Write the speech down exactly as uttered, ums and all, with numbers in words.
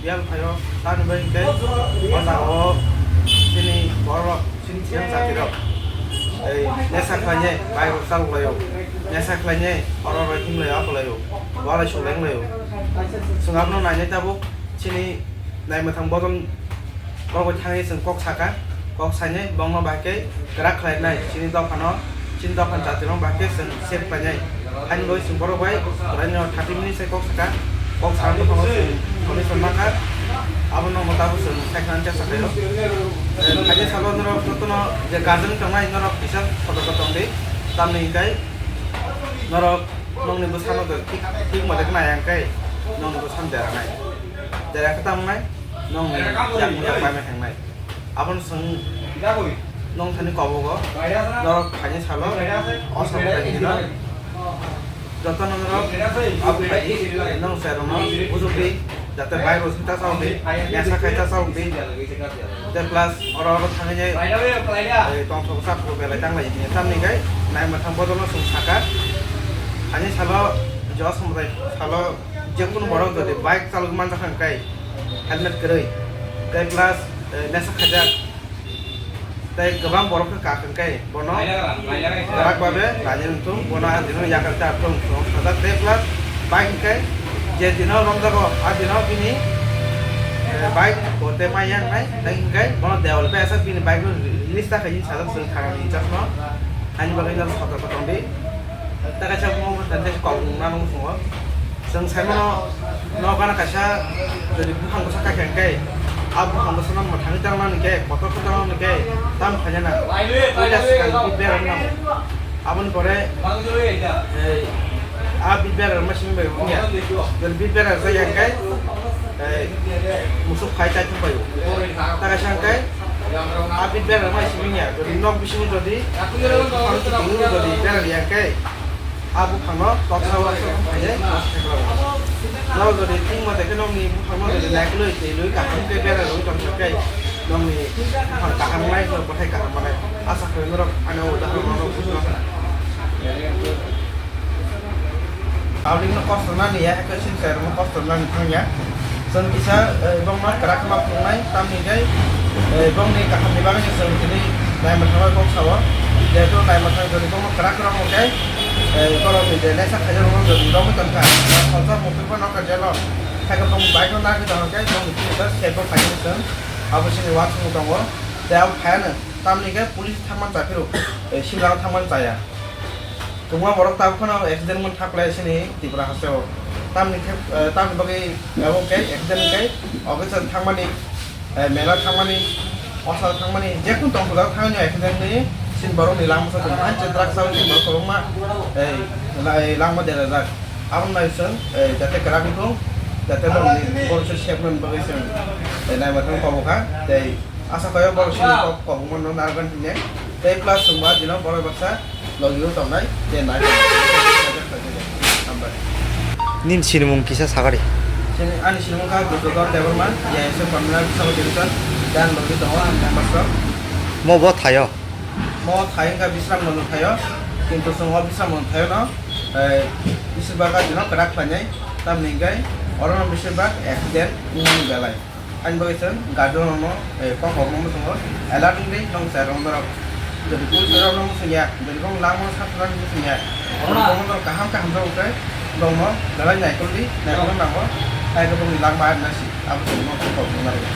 Yang phaio, tani bai hwnkhe o jaga o chini borok, chini Siang jati rok, ei, nesa khlainai, bai rok chal laio, nesa khlainai, oro roi him laio, abo laio, walai su leng laio. Chwng abono nainai tabuk, chini naimwthang bodol borok bai thangwi chwng kok saka. Kok sainai bongno bahai khe kwrak khlainai, chini dophano, chini dophani jatirok bahai khe chwng save khlainai. Haini bagwi chwng borok bai kwraino thirty minutes hai kok saka. Kok sana bwkhango chwng solution mankha. Abono wngkha tabuk chwng saikha chesta khlaio. Eh, phaini salo norok jotono je guardian tongnai norok kisa sotorko tongdi. Tamni hwnkhe norok nokni bwsano thik, thik mode khe naiya hwnkhe nokni bwsano deranai. Dera khe tamo wngnai, nokni yakung yak bai ma thangnai. Aboni chwng nong thani kobogo, norok phaini salo, o salo phaini dino. Jotono norok abo phaidi, nong chwrairokno bujukdi, jate bai bo sita chaudi, nesa khai ta chaudi. Te plus oro oro thangwi nai, eh, tongthok chaphuru belai tanglai hini. Tamni gai, naimwthang bodolno chwng saka, ani salo, jo samudai salo, jekunu borok jodi bike chalogwi manjakha hwnkhe, helmet kwrwi, tei plus, eh, nesa khaijak, tei kwbang borok khe kak hwnkhe bono kwrak babe raini wngthung, bono a dino yakar khe aphuru wngthung sajak, tei plus bike hwnkhe je dino romjago, a dino bini, eh, bike bo tei maya wngnai, tei hwnkhe bono dewal bai aswk bini bike rok release ta khaidi sajak chwng thangni hinjak no, ani bagwi no sotorko tongdi. Tei kaisa buphang bwsa tei kok nungna nung sungo. Chwng sai mano, nok gana kaisa jodi buphang bwsa kha khe hwnkhe, a buphang bwsano mwthangwi tangnani khe, kotor khe tangnani khe, tamo khaina na. Puila swkang bit bera wngna. Aboni pore, eh, a bit bera rwma simi bai wngya. Jodi bit bera rwjak ya hwnkhe, eh, musuk phai chai thung bai o. Tei kaisa hwnkhe, a bit bera rwma simi ya, jodi nok bisingo jodi, eh, buphang kiting jodi bera riya hwnkhe, a buphangno toksa o khaye nokha khe kwrwng. Norok jodi thik mate khe nokni buphangno jodi naikolwi twi lwi kaham khe bera rwui tongkha khe nokni buphang kaham wngnai, norok bwthai kaham manai. Asa khe norok ani o udahoron no bujina. Public no kosto nani ya, ekhe sin sai rokno kosto nani thang ya. Chwng kisa, eh, bongno kwrak ma phunuknai, tamni hwnkhe, eh, bongni kahamni bagwi se chwng tini naimwthangwi kok sao. Jehetu naimwthang jodi bongno kwrak rwkha hwnkhe, eh, borokni je nesa khaijak rokno jodi romwi tongkha, salsa mukhuibo nokha jelo. Khaikhe bongni bike no nagwi tongkha khe bongni phirikhe sebo khaijak chwng abo chini uansukmung tongo. Tei abo phaiano tamni hwnkhe police thangmani cha phiro, eh, simlano thangmani chaya. Kwbangma borok tabuk phano accident wngmani thaplai sini Tripura hasteo. Tamni khe, eh, tamni bagwi abo khe accident khe occasion thangmani, eh, mela thangmani, osal thangmani, jekun tongthokjak thangmani accident ni sin borokni langmasa tongo. Hain che drugs abo sin borok kwbangma, eh, la-, eh, langma derajak. Aboni bagwi chwng, eh, jate kwrak wngthung, jate borokni borok se save nani bagwi chwng, eh, naima thang kobo kha. Tei asa khaio borok sini kok kobongma no narwknani hinwi. Tei plus chwngbo ah dino borok baksa logi o tongnai, je nai. Hambai. Nini sinimung kisa sagari? Sini, ani sinimung kha Duryodhan Debbarma, A I S F Communal Sub Division, dan logi tongo, members rok. Mo bo thaio? Mo thai wngkha Bisram Nonu thaio, kintu chwng o Bisram Nonu thaio no, eh, bisibak ah dino kwrak khlainai, tamni hwnkhe oro no bisibak accident wngmani belai. Ani bagwi chwng guardian rokno, eh, kok kokno muchungo alert wngdi, nong chai rok norok. Jodi police rok no muchung ya, jodi bong langmano sakna muchung ya, bong norok kaham kaham rok khe bongno belai naikoldi, naikolna nango, hai khe bongni langma arina si, abo chwngno kok kokno narwkdi.